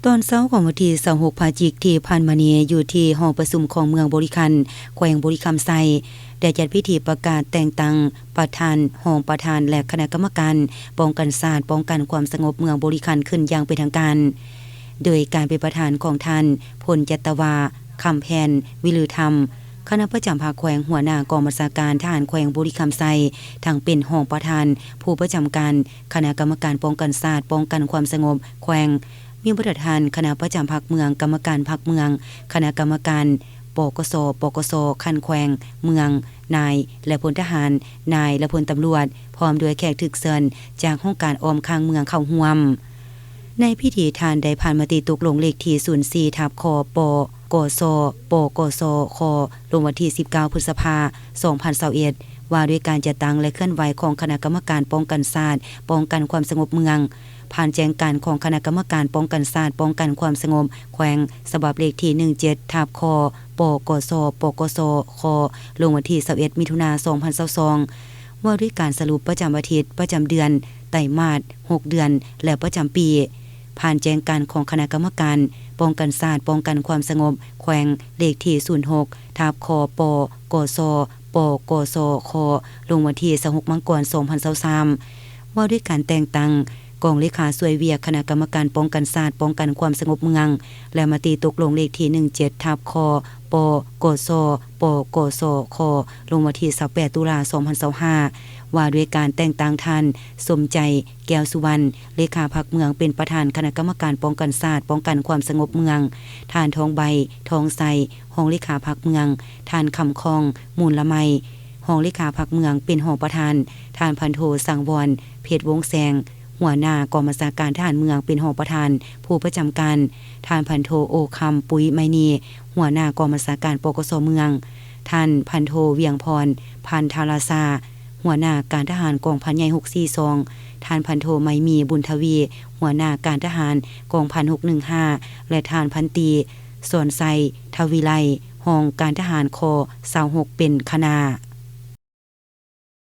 ຕອນເຊົ້າຂອງວັນທີຊາວຫົກພະຈິກທີ່ຜ່ານມານີ້ ຢູ່ທີ່ຫໍປະຊຸມຂອງເມືອງບໍລິຄັນ ແຂວງບໍລິຄຳໄຊ ໄດ້ຈັດພິທີປະກາດແຕ່ງຕັ້ງປະທານ, ຮອງປະທານ ແລະ ຄະນະກຳມະການປ້ອງກັນຊາດ, ປ້ອງກັນຄວາມສະຫງົບເມືອງບໍລິຄັນຂຶ້ນຢ່າງເປັນທາງການ ໂດຍການເປັນປະທານຂອງທ່ານ ພົນຈັດຕະວາ ຄຳແພນ ວິລືທຳ ຄະນະປະຈຳພັກແຂວງ, ຫົວໜ້າກອງບັນຊາການທະຫານແຂວງບໍລິຄຳໄຊ, ທັງເປັນຮອງປະທານ, ຜູ້ປະຈຳການຄະນະກຳມະການປ້ອງກັນຊາດ, ປ້ອງກັນຄວາມສະຫງົບແຂວງ, ມີບັນດາທ່ານຄະນະປະຈຳພັກເມືອງ, ກຳມະການພັກເມືອງ, ຄະນະກຳມະການ ປກສ, ປກສ ຂັ້ນແຂວງ, ເມືອງ, ນາຍ ແລະ ພົນທະຫານ, ນາຍ ແລະ ພົນຕຳຫຼວດ, ພ້ອມດ້ວຍແຂກຖືກເຊີນຈາກຫ້ອງການອ້ອມຂ້າງເມືອງເຂົ້າຮ່ວມ. ໃນພິທີທ່ານໄດ້ຜ່ານມະຕິຕົກລົງເລກທີສູນສີ່ທັບ ຄ ປກສ, ປກສ ຄ ລົງວັນທີສິບເກົ້າ ພຶດສະພາ ສອງພັນຊາວເອັດ ວ່າດ້ວຍການຈັດຕັ້ງ ແລະ ເຄື່ອນໄຫວຂອງຄະນະກຳມະການປ້ອງກັນຊາດ, ປ້ອງກັນຄວາມສະຫງົບເມືອງ, ຜ່ານແຈ້ງການຂອງຄະນະກຳມະການປ້ອງກັນຊາດ, ປ້ອງກັນຄວາມສະຫງົບແຂວງ ສະບັບເລກທີໜຶ່ງເຈັດທັບ ຄ ປກສ, ປກສ ຄ ລົງວັນທີຊາວເອັດ ມິຖຸນາ ສອງພັນຊາວສອງ ວ່າດ້ວຍການສະຫຼຸບປະຈຳອາທິດ, ປະຈຳເດືອນ, ໄຕມາດ, ຫົກເດືອນ ແລະ ປະຈຳປີ, ຜ່ານແຈ້ງການຂອງຄະນະກຳມະການປ້ອງກັນຊາດ, ປ້ອງກັນຄວາມສະຫງົບແຂວງ ເລກທີສູນຫົກທັບ ຄ ປກສ, ປກສ ຄ ລົງວັນທີຊາວຫົກ ມັງກອນ ສອງພັນຊາວສາມ ວ່າດ້ວຍການແຕ່ງຕັ້ງກອງເລຂາຊ່ວຍວຽກຄະນະກຳມະການປ້ອງກັນຊາດ, ປ້ອງກັນຄວາມສະຫງົບເມືອງ ແລະ ມະຕິຕົກລົງເລກທີໜຶ່ງເຈັດທັບ ຄ ປກສ, ປກສ ຄ ລົງວັນທີຊາວແປດ ຕຸລາ ສອງພັນຊາວຫ້າ ວ່າດ້ວຍການແຕ່ງຕັ້ງທ່ານ ສົມໃຈ ແກ້ວສຸວັນ ເລຂາພັກເມືອງ ເປັນປະທານຄະນະກຳມະການປ້ອງກັນຊາດ, ປ້ອງກັນຄວາມສະຫງົບເມືອງ, ທ່ານ ທອງໃບ ທອງໄຊ ຮອງເລຂາພັກເມືອງ, ທ່ານ ຄຳຄອງ ມູນລະໄມ ຮອງເລຂາພັກເມືອງ ເປັນຮອງປະທານ, ທ່ານ ພັນໂທ ສັງວອນ ເພັດວົງແສງ ຫົວໜ້າກອງບັນຊາການທະຫານເມືອງ ເປັນຮອງປະທານ, ຜູ້ປະຈຳການ, ທ່ານ ພັນໂທ ໂອຄຳ ປຸ້ຍໄມນີ ຫົວໜ້າກອງບັນຊາການ ປກສ ເມືອງ, ທ່ານ ພັນໂທ ວຽງພອນ ພັນທະລາຊາ ຫົວໜ້າການທະຫານກອງພັນໃຫຍ່ ຫົກສີ່ສອງ, ທ່ານ ພັນໂທ ໄມມີ ບຸນທະວີ ຫົວໜ້າການທະຫານກອງພັນ ຫົກໜຶ່ງຫ້າ ແລະ ທ່ານ ພັນຕີ ສອນໄຊ ທະວີໄລ ຮອງການທະຫານ ຄ ຊາວຫົກ ເປັນຄະນະ.